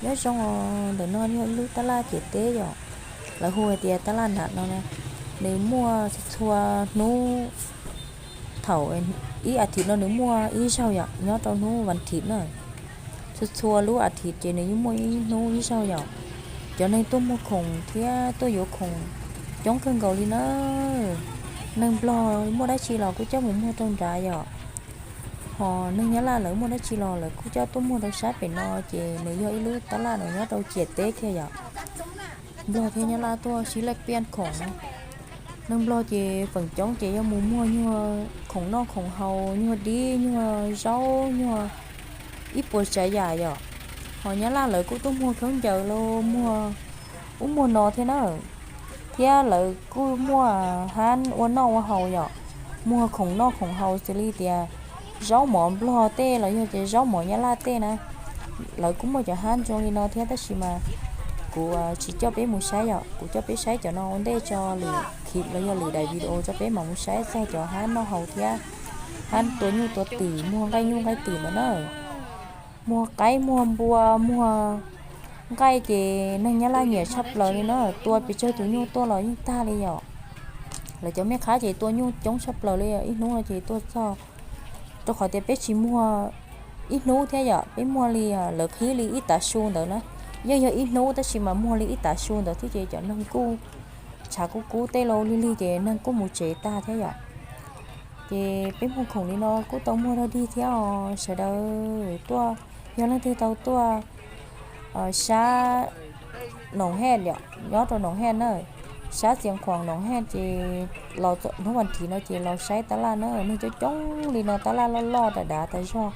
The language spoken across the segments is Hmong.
Nyob zoo, ntawm no yog ib lub tab laj ciam teb yom, lawv hu hais tias tab laj nram no na, nws muaj txhua txhua hnub, thaum ib as thiv no nws muaj ib zaug yom, nyob rau hnub vas thiv na. Txhua txhua lub as thiv ces nws yeej muaj ib hnub ib zaug yom. Cov neeg tuaj muag khoom thiab tuaj yuav khoom coob kawg nkaus li na. Neeg Nplog muaj dab tsi los kuj coj mus muag rau nrad yom. Ho neeg Nyab Laj lawv muaj dab tsi los lawv kuj coj tuaj muag rau sab pem no, ces nws yog ib lub tab laj nws nyob rau ciam teb thiab yom. Nplog thiab Nyab Laj tuaj sib laj piaj khoom na. Neeg Nplog ces feem coob ces yuav mus muag nyuag khoom noj khoom haus, nyuag dib, nyuag zaub, nyuag ib puas tsav yam yom. Ho Nyab Laj lawv kuj tuaj muag khaub ncaws los muag ub muag no thiab na. Thiab lawv kuj muaj hab ua noj ua haus yom, muag khoom noj khoom haus xws li tias zaub mov Nplog tej los yog tias zaub mov Nyab Laj tej na. Lawv kuj muaj cov hab zoo li no thiab tab sis mas kuv tsis coj peb mus saib yom, kuv coj peb saib cov no ua ntej tso lwm clip los yog lwm daim video tso peb mam mus saib txog cov hab noj haus thiab hab tua nyuj tua twm, muag nqaij nyuj nqaij twm ntawd na. Muag qaib muag npua muag nqaij ces neeg Nyab Laj nyiam tshaj plaws li na, tua pes tsawg tus nyuj tuaj los yeej tag li yom. Lawv cov mej qhab ces tua nyuj coob tshaj plaws li, ib hnub no ces tuaj txog, rau qhov tias peb tsis muag ib hnub thiab yom, peb muag li lawv qhib li ib tav su ntawd na. Yeej yog ib hnub tab sis mas muag li ib tav su ntawd thiab ces cov neeg kuj tshav kub kub tej los lig lig ces neeg kuj mus tsev tag thiab yom. Ces peb muag khoom li no kuj tau muag dog dig thiab os sawv daws tuaj. Yog leej twg tau tuaj sab Noom Hej yom, nyob rau Noom Hej na, sab Xiav Khuam Noom Hej ces los hnub vas thiv no ces los saib tab laj na, neeg coob coob li no, tab laj loj loj dav dav tas zog.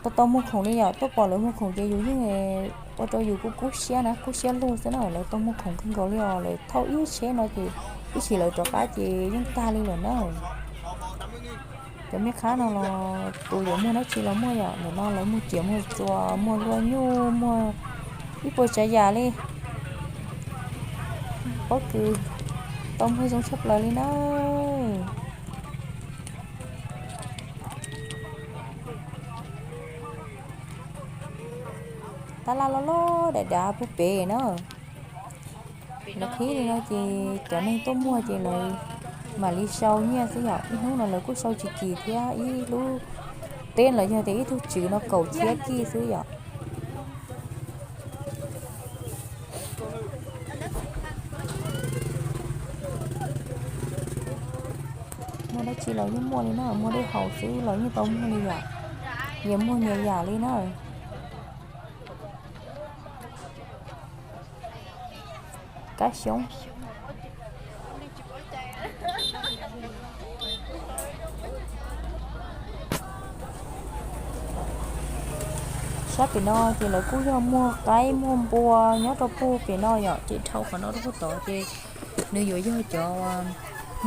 Tau tau muag khoom li yom, tuaj pom lawv muag khoom ces yus yeej ua rau yus kuj kub siab na, kub siab lug xwb na, lawv tau muag khoom kawg nkaus li os, lawv thauj ib tsheb no ces ib chim lawv rov qab ces yeej tag li lawm na. Cov mej qhab no los tus yuav muag dab tsi los muaj yom, ntawm no lawv muag riam muag txuas muag hlua nyuj muag ib puas tsav yam li. Pob kws tau muag zoo tshaj plaws li na. Tab laj loj loj dav dav puag pem na. Lawv qhib li no ces cov neeg tuaj muag ces lawv mam li sau nyiaj xwb yom. Ib hnub no lawv kuj sau tsis kim thiab, ib lub teb los yog tias ib tug tswv no kaum txhiab kij xwb yom. Muaj dab tsi los yeej muaj li na, muaj dej haus xwb los yeej tau muag li yom. Nyias muag nyias yam li na. Kab xyoob. Sab pem no ces lawv kuj yog muag qaib muag npua nyob rau puag pem no yom, ces dhau qhov no rau puag tod ces nws yuav yog cov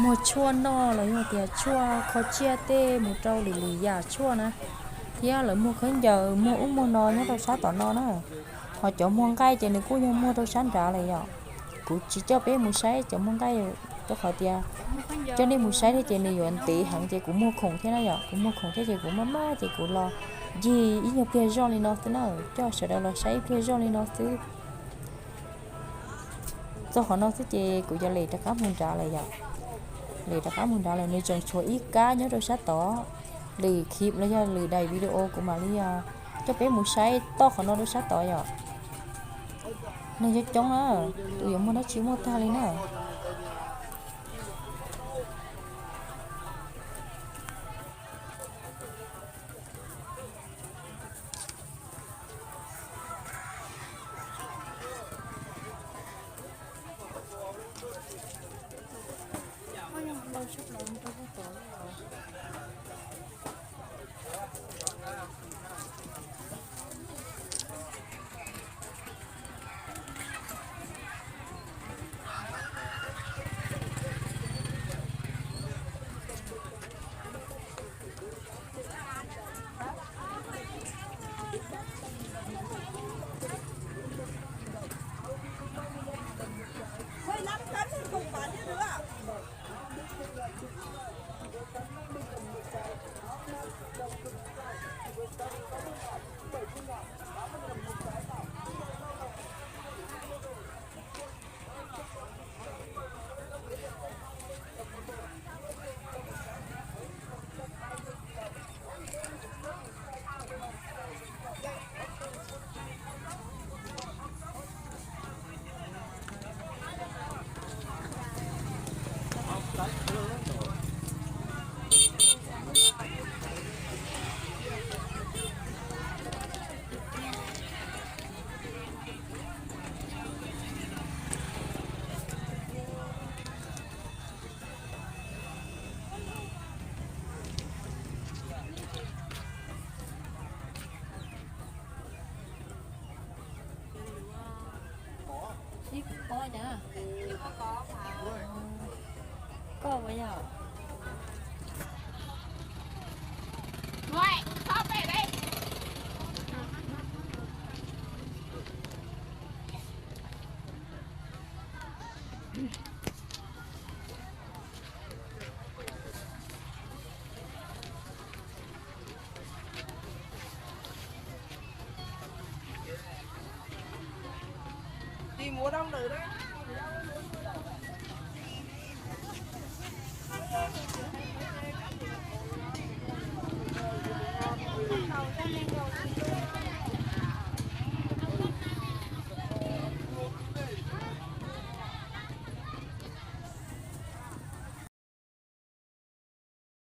muag tshuaj noj los yog tias tshuaj kho tsiaj tej mus rau lwm lwm yam tshuaj na, thiab lawv muag khaub ncaws muag ub muag no nyob rau sab tom no na. Ho cov muag nqaij ces nws kuj yog muag rau sab nrad lawm yom. Kuv tsis coj peb mus saib cov muag nqaij rau qhov tias coj nej mus saib thiab ces nws yuav ntev heev ces kuv muag khoom thiab na yom, kuv muag khoom thiab ces kuv maj maj ces kuv los ncig ib nyuag pliag zoj li no xwb na, coj sawv daws los saib ib pliag zoj li no xwb. Txog qhov no xwb ces kuv yuav lem rov qab mus nrad lawm yom. Lem rov qab mus nrad lawm, nws tseem tshuav ib kab nyob rau sab tod. Lwm clip los yog lwm daim video kuv mam li coj peb mus saib toj qhov no rau sab tod yom. Neeg coob coob na, tus yuav muag dab tsi muaj tag li na. Koj puas yog? Tig mus ua dab ntawm na.